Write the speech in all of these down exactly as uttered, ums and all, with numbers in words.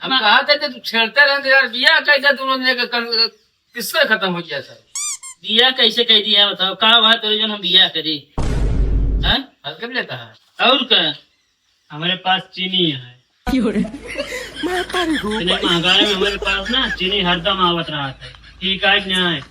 हम मा- कहा थे कि तू छेड़ते रहे तो यार, बियाह कैसे दोनों जने के कर, किससे खत्म हो गया सब? बियाह कैसे कह दिया बताओ, का बात है जो हम बियाह करी? हाँ? हल्के में लेता है। और का? हमारे पास चीनी है। क्यों रे? इतने महंगाई में हमारे पास ना चीनी हरदम आवत रहा है। ठीक है कि नहीं?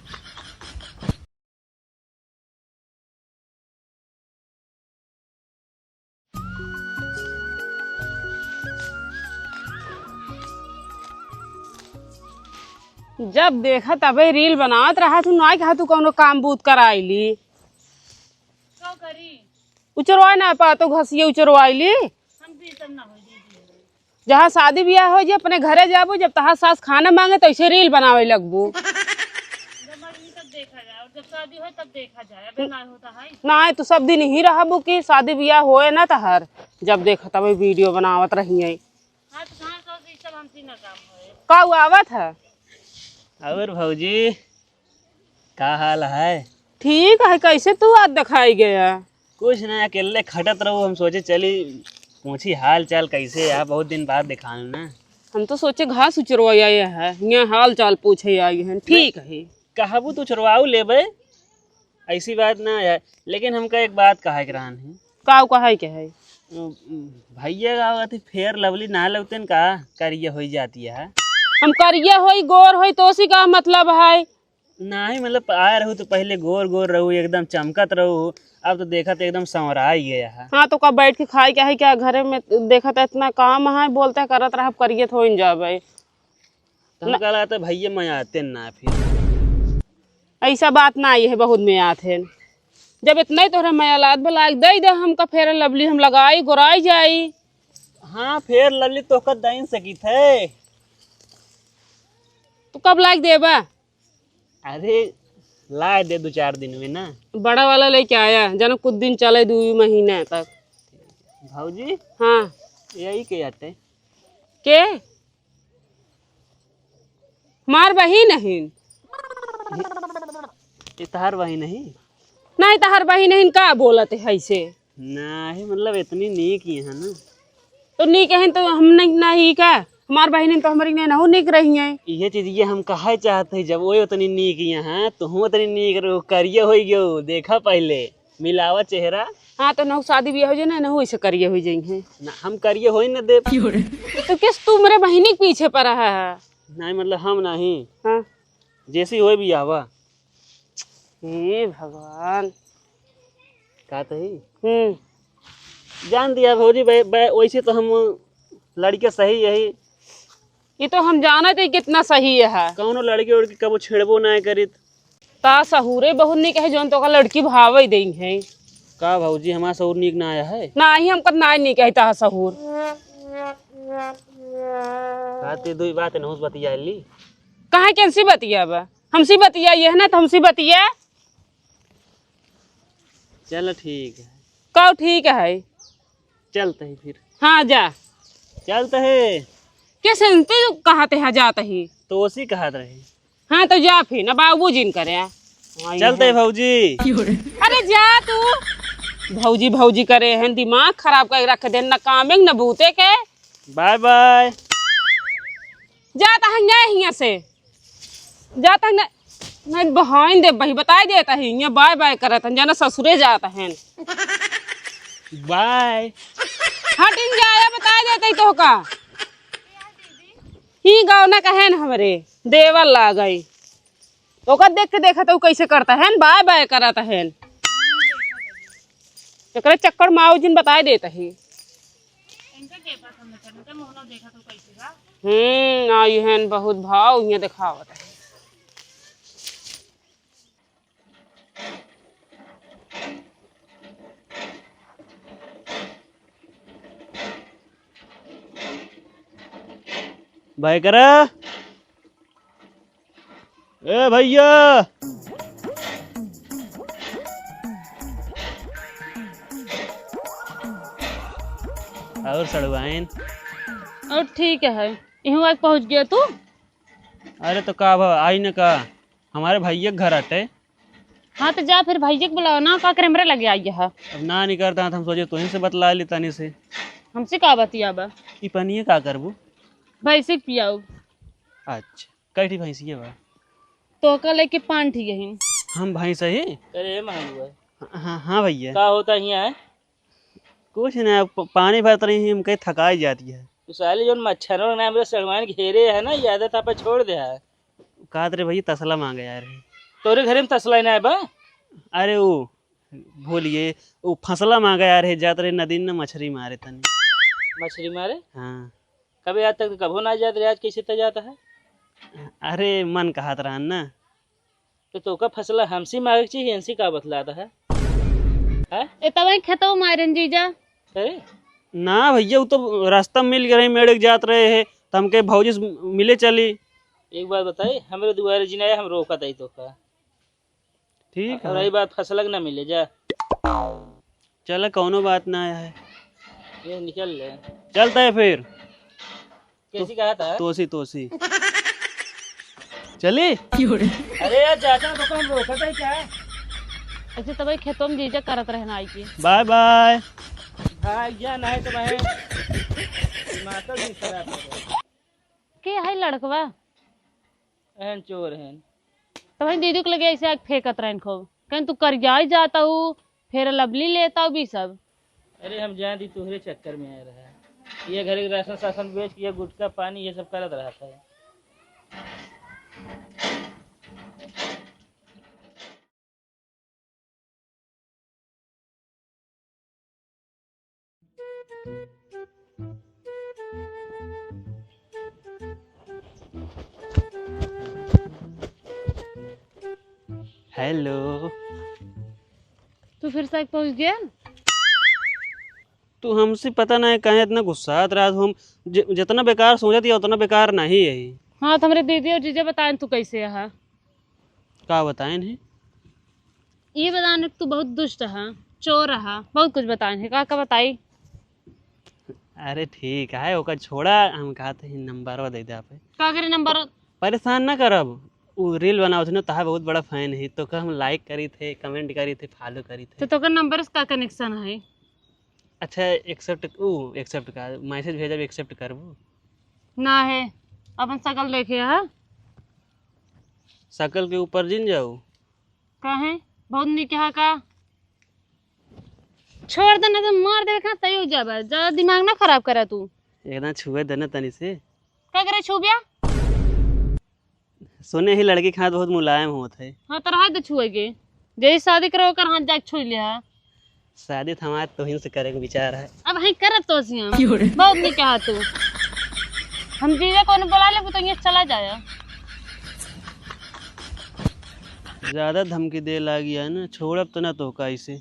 जब देखा तबे रील बनावत रहा तू, नाई कहा तू कौनो काम बूत कराइली। का करी? उचरवाए ना पा तो घसिया उचरवाइली। हमसे ई सब ना होई दीदी। जहाँ शादी बियाह हो जे अपने घरे जाबू, जब तहार सास खाना मांगे तो ऐसे रील बनावे लगबू। जब मर्जी तब देखा जाए, और जब शादी हो तब देखा जाए, अबे ना होता है। ना, तू सब दिन ही रहबू कि शादी बियाह होए ना तहार, जब देखा तब वीडियो बनावत रही है। हाँ, तो कहाँ से होती, सब हमसे ना काम होए। का हुआ आवत है? और भौजी, का हाल है? ठीक है, कैसे तू आज दिखाई गया? कुछ ना, अकेले खटत रहू, हम सोचे चली पूछी हाल चाल कैसे है, बहुत दिन बाद दिखाल ना। हम तो सोचे घास उचरवा आए हैं, यहाँ हाल चाल पूछे आई हैं। ठीक है। कहबू तो उचरवाऊ लेबे, ऐसी बात ना है, लेकिन हमका एक बात कहे के रहन है। का कहे के है? अ, भैया का अथी फेयर लवली ना लगते न का, करिया होई जाती है। हम करिया होई, गोर होई, तो उसी का मतलब है? नाही, मतलब, आए रहू तो पहिले गोर गोर रहू, एकदम चमकत रहू, अब तो देखत एकदम संवराई गया है। हाँ, तो का बैठ के खाए क्या है क्या? घरे में देखत इतना काम है, बोलते करत रहब, करिए थोइन जाबे। तो हम न- कहला तो भैया मैं आते ना फिर। ऐसा बात ना आई है, बहुत में आत है। जब इतना ही तोहरा मया लात बा, लाग दे दे हमका फेयर लवली, हम लगाई, गोराई जाई। हाँ, फेयर लवली तो का दइन सकित है। तो कब लाग देबा? अरे, लाए दे दो चार दिन में ना। बड़ा वाला लेके आया, जानो कुछ दिन चले, दो महीने तक। भौजी? हाँ। यही के आते? के? मार बहिन हिन। ये तहार बहिन नहीं? नहीं, तहार बहिन हिन, का बोलत है ऐसे? नाही, मतलब, इतनी नीक ही है ना। तो नीक है तो हम नहीं, नहीं का? हमार बहिन तो हमारी नहीं, नहीं नीक रही है। ये चीज ये हम कहे चाहते हैं, जब वो उतनी नीक ही हैं, तो हम उतनी नीक रहो, करिए होई गयो, देखा पहले, मिलावा चेहरा। हाँ, तो नहु शादी बियाह हो जाए ना, नहु ऐसे करिए हो जाई हैं। ना, हम करिए होई न देब। तो किस तू मेरे बहिनी के पीछे पड़ा है? नहीं, मतलब, हम नहीं। हाँ। जैसी होई बियाहवा। हे भगवान। का तही? हम्म। जान दिया भौजी, बै-, बै-, वैसे तो हम लड़के सही यही। ये तो हम जानत है कितना सही है। कौनो लड़के उड़के कबो छेड़बो ना करित। ता सहूरे बहुत निक है, जौन तो का लड़की भावे देई है। का भौजी, हमारा सहूर निक ना आया है? ना ही हमका ना निक है ता सहूर। का ते दुई बात नहुस बतिया ली? काहे केनसी बतिया बा? हमसी बतिया, ये है ना, तो हमसी बतिया। चलो ठीक है। कहो ठीक है। चलते हैं फिर। हाँ, जा। चलते हैं। के सेंती कहा ते हा जात ही? तो उसी कहा रहे। हाँ, तो जा फिर, ना बाबू जिन करे। हाँ, चलते हैं भौजी। अरे जा तू। भौजी, भौजी करे हैं, दिमाग खराब कर रख दे, ना कामे न बूते के। Bye bye. जात हैं हियाँ से। जात हैं न, नहीं बहाइन दे बही, बताई देत ही, ये बाय बाय करत हैं, जाना ससुरे जात हैं। बाय। हटिन जाया, बताई देत ही तोहका। ही गाँव ना कहेन हमरे, देवर लागई। ओकर देख के देखत हूँ कैसे करत हैं, बाय बाय करत हैं। एकरे चक्कर में आऊ जिन बताई देत ही। इनके के पसंद है, इनके मोहना देखा तो कैसे बा? हम्म, आई हन बहुत भाव इहाँ देखावत है। भाई करा। ए भैया। और सड़ुआइन? और ठीक है, इहूँ आके पहुँच गया तू? अरे तो का भा, आई न का, हमारे भैया के घर आटे। हाँ तो जा फिर भैया के बुलाओ ना, का करे हमरे लगे आई है। अब ना निकलता तो हम सोचे तोहिन से बतला ली तनी से। हमसे का बतियाबा? ई पनिये का करबू? भैंसी के पियाऊ। अच्छा, कई ठी भैंसिया बा? तोका लेके पाँच ठी यही। हम भैंस ही? अरे मालूम है। हाँ, हाँ, हाँ भैया। का होता हियाँ है? कुछ ना, प-, पानी भरत रही, हम कहीं थकाई जाती है। तो साले जौन मच्छरों ने हमरे सड़वाइन घेरे है ना, ये आदत आप छोड़ दे है। कहत रहे भैया तसला मांगे आए रहे। तोरे घरे में तसला ही ना है बा? अरे वो भूलिए, वो फसला मांगे आए रहे, जात रहे नदी में मछरी मारे तनी। मछरी मारे? हाँ। कभी आज तक तो कभो ना जात रहे, आज कैसे त जाता है? अरे मन कहत रहन ना। तो तोका फसला हमसे मांगे के चाहिए, इनसे का बतलाता है? हैं? ए तबे खेतवा मारेन जीजा। अरे ना भैया, वो तो रास्ता में मिल गए रहे, मेड़े के जात रहे हैं, तो हमके भौजी से मिले चली। एक बात बताई, हमरे दुआरे जिन आए, हम रोकत आई तोका। ठीक और है। रही बात फसला के ना मिले जा। चल, कौनो बात ना है। ये निकल ले। चलता है फिर। कैसी कहा था? तोसी, तोसी। चली? अरे यार, चाचा, तो हम रोकत है क्या? ऐसे तबे खेतों में जीजा करत रहना आई के। Bye bye. भाग जा, नहीं तो मैं दिमाग भी खराब हो गया। के है लड़कवा? एहन चोर हन। तबे दीदी के लगे ऐसे आके फेंकत रहन खूब। कहीं तू करियाई जाता हूँ, फेयर लवली लेता हूँ भी सब। अरे हम जान दी तोहरे चक्कर में आए रहा। ये घर के राशन साशन बेच के ये गुटखा पानी ये सब करत रहा था। हेलो। तू फिर से पहुंच गया? तू हमसे पता नहीं काहे इतना गुस्सात रहत हो। हम जि-, जितना बेकार सोचत ही उतना बेकार नहीं है। हाँ, तो हमरे दीदी और जीजा बताएं तू कैसे है। का बताएं है? ये बताएं कि तू बहुत दुष्ट है, चोर है, बहुत कुछ बताएं है। का का बताई? अरे ठीक है, ओकर छोड़ा, हम कहत ही नंबरवा दे दे आप। का करे नंबर? परेशान ना करब, उ रील बनावत है ना, तहार बहुत बड़ा फैन है, तो का हम लाइक करी थे, कमेंट करी थे, फॉलो करी थे। तो तोकर नंबर से का कनेक्शन है? अच्छा, एक्सेप्ट, उ एक्सेप्ट का मैसेज भेजब, एक्सेप्ट करबू? ना है, अपन शकल देखे है। शकल के ऊपर जिन जाऊ। काहे? बहुत निक है का? छोड़ दे ना तो मार देवे का तैयो जाबा। ज्यादा दिमाग ना खराब करा तू। एकदम छुए दे ना तनी से। का करे छुबिया? सुने ही लड़की के हाथ बहुत मुलायम होत है। हाँ, तो रहा दे छुए के। जैसे शादी करो ओकर हाथ जाके छुई ले है। शादी तो हमार तोहिन से करे के विचार है। अब हई करब तो सी हम। क्यों रे? बहुत नहीं कहा तू। हम जीजा को बोला लेबू तो ये चला जाए। ज्यादा धमकी दे लागी है ना, छोड़ब तो ना तो का इसे।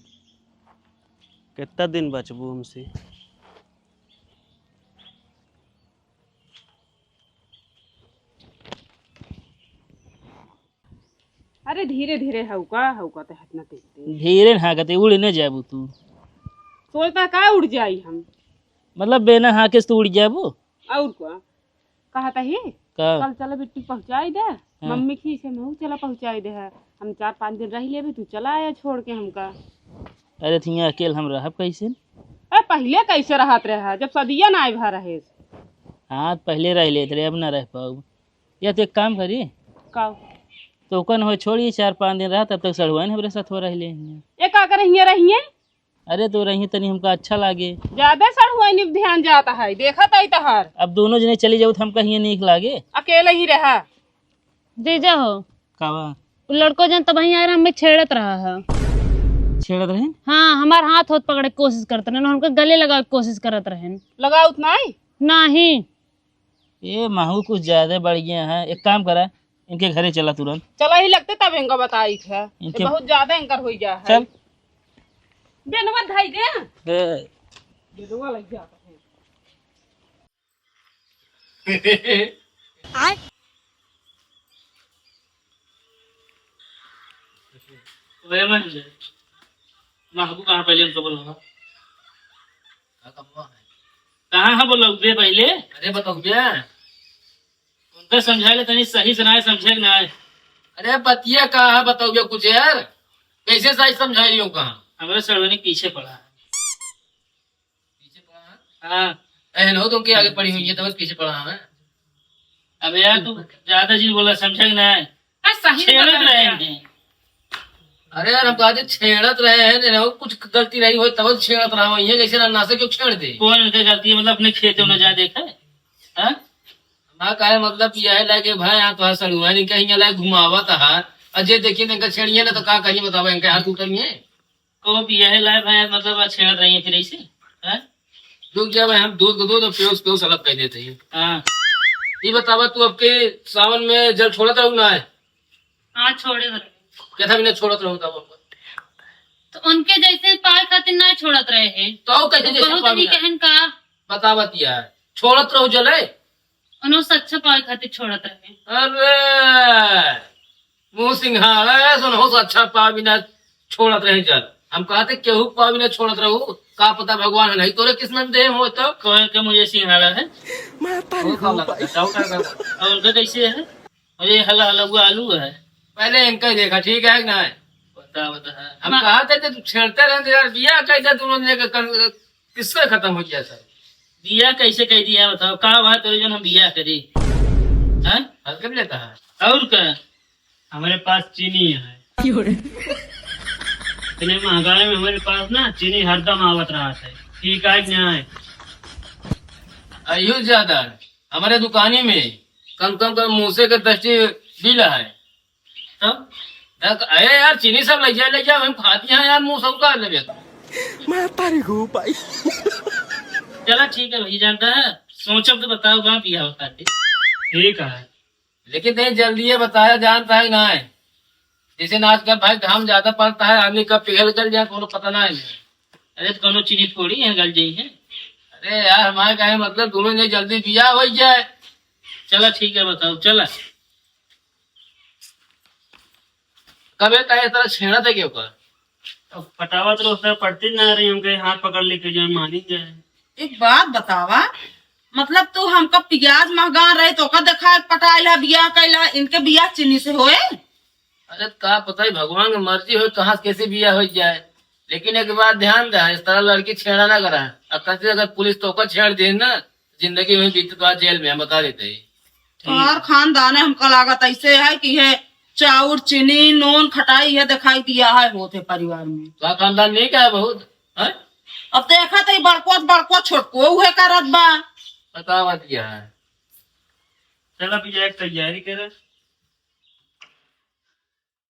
कितना दिन बचबू हमसे? अरे धीरे धीरे हौका, हौका ते हाथ ना तेज तेज। धीरे ना हाँकते, उड़ न जाबू तू। सोचता का उड़ जाई हम? मतलब बिना हाँके से तू उड़ जाबू? और का? कहता ही? का? कल चला बिट्टी पहुँचाई दे, हाँ। मम्मी खीसे महू चला पहुँचाई दे है। हम चार पाँच दिन रह लेबे, तू चला आया छोड़ के हमका। अरे तो हियाँ अकेल हम रहब कैसे? अरे पहिले कैसे रहत रहा जब सदिया ना आए भा रहे? हाँ, पहिले रह लेत रहे, अब ना रह पाऊ। या तो एक काम करी। का? तो ओकन हो छोड़ी, चार पाँच दिन रहा, तब तक सड़ुआइन हमरे साथ हो रह ले हियाँ। ये का करे हियाँ रहिए? अरे तो रही तनी हमका अच्छा लागे। ज्यादा सड़ुआइन पे ध्यान जाता है, देखत आई तहार। अब दोनों जने चली जाऊ तो हमका हियाँ नीक लागे। अकेले ही रहा। जीजा हो। का बा? उ लड़को जन तब वहीं आ रहा, हमें छेड़त रहा है। छेड़त रहे? हाँ, हमार हाथ होत पकड़े के कोशिश करत रहे, उनका गले लगावे के कोशिश करत रहे। लगावत नहीं? नहीं। ये महू कुछ ज्यादा बढ़ गया है, एक काम करा, इनके घरे चला तुरंत। चला ही लगते तब इनका बताई था। इनके ये बहुत ज्यादा इनकर हो गया है। चल। बेनवा धाई दे। ए। बेनवा लग जाता है। आय। ओए महेंद्र, महबू कहाँ पहले उनको बोला? का कमवा है? कहाँ है बोला दे पहले? अरे बताओ क्या? उनका समझा ले तनी सही से ना समझे के ना है। अरे बतिया का है बताओ क्या कुछ यार? कैसे सही समझाई हो कहाँ? हमारे सड़वनी पीछे पड़ा है। पीछे पड़ा है? हाँ। अहन हो तुमके आगे पड़ी हुई है, तब पीछे पड़ा है। अब यार, तू ज्यादा चीज बोला, समझा कि ना? अरे, सही में छेड़त बता रहे यार। हैं। अरे यार, हम कहते छेड़त रहे हैं, नहीं, कुछ गलती नहीं हुई, तब छेड़त रहा हूँ, ये कैसे ना, ना से क्यों छेड़ दे? कौन इनका गलती है? मतलब, अपने खेते में जा देखा है? हाँ? ना, काहे मतलब, यह है लागे भाई, यहाँ तो सड़ुआ नहीं कहीं लागे घुमावत है, और जे देखिए इनका छेड़िए ना, तो का कहीं बतावा, इनका हाथ उठइए। को बियाहे लाए भाई, मतलब, आज छेड़त रही है फिर ऐसे, हैं? रुक जा भाई, हम दूध को दूध और प्योस प्योस अलग कर देते हैं। हाँ। ये बतावा, तू अब के सावन में जल छोड़त रहू ना है? हाँ, छोड़े हो रहे। कैसा बिना छोड़त रहू तब? तो उनके जैसे पाए खातिर ना छोड़त रहे हैं। तो और कैसे जैसे बहुत पावे ही ना? कहन का। बतावा तिया, छोड़त रहू जल है? उन्हों से अच्छा पावे खातिर छोड़त रहे। अरे, मुँह सिंघाड़ा है, सुनहो से अच्छा पाव बिना छोड़त रहे जल। हम कहते केहू पाव बिना छोड़त रहू, का पता भगवान नहीं तोरे किस्मत में दे हो तो। कौन के मुझे सिंघाड़ा है? मैं तारी वो का हूँ लगता भाई। है, डाउट है का? और उनका कैसे है? और ये हला हला हुआ आलू है। पहले इनका ही देखा, ठीक है कि नहीं? बता, बता। हम हाँ। कहते थे, तू छेड़ते रहते यार, बिया कैसे दोनों ने कर, किससे खत्म हो गया सर? बिया कैसे कह दिया बताओ, का बात है जो हम बिया करी? हाँ? हल्के में लेता है। और का? हमारे पास चीनी है। क्यों रे? इतने महंगाई में हमारे पास ना चीनी हरदम आवत रहा है। ठीक है कि नहीं? अयो ज्यादा, हमारे दुकानी में कम कम कर मूसे के दस टी बिल है। तब? देख, अरे यार, चीनी सब ले जा, ले जा, हम खाती हैं यार, मुँह सब का लेबे। मैं तारी हूँ भाई। चला ठीक है भाई, जानता है, सोचब तो बताओ, कहाँ पिया होता है। ठीक है। लेकिन नहीं, जल्दी ये बताया जानता है ना है। जैसे ना आजकल भाई घाम ज्यादा पड़ता है, आदमी कब पिघल गल जाए, कोनो पता ना है। अरे तो कोनो चीनी थोड़ी है गल जाई है। अरे यार, हमारे कहे मतलब दोनों ने जल्दी बिया हो जाए। चला ठीक है, बताओ, चला। कबे का इस तरह छेड़ा था क्यों का? अब पटावत रहो सर, पड़ती ना रही, हम कहे हाथ पकड़ लेके जाए, मानी जाए। एक बात बतावा, मतलब तू हमका पियाज महंगा रहे तो ओका देखा पटाइला, बियाह कैला, इनके बियाह चीनी से होए? अरे का पता है, भगवान की मर्जी हो कहाँ से कैसे बियाह हो जाए, लेकिन एक बात ध्यान दे, इस तरह लड़की छेड़ा ना करा। अब कैसे अगर पुलिस तो ओका छेड़ दे ना, जिंदगी में बीत तो आज जेल में, हम बता देते हैं। तोहार खानदान है, हमका लागत ऐसे है कि ये चाउर, चीनी, नून, खटाई ये दिखाई दिया है होत है परिवार में। का खानदान नहीं का है बहुत, हैं? अब देखा तो ये बड़को, बड़को छोटको उहे करत बा। बतावा दिया है। चला भैया, एक तैयारी करे।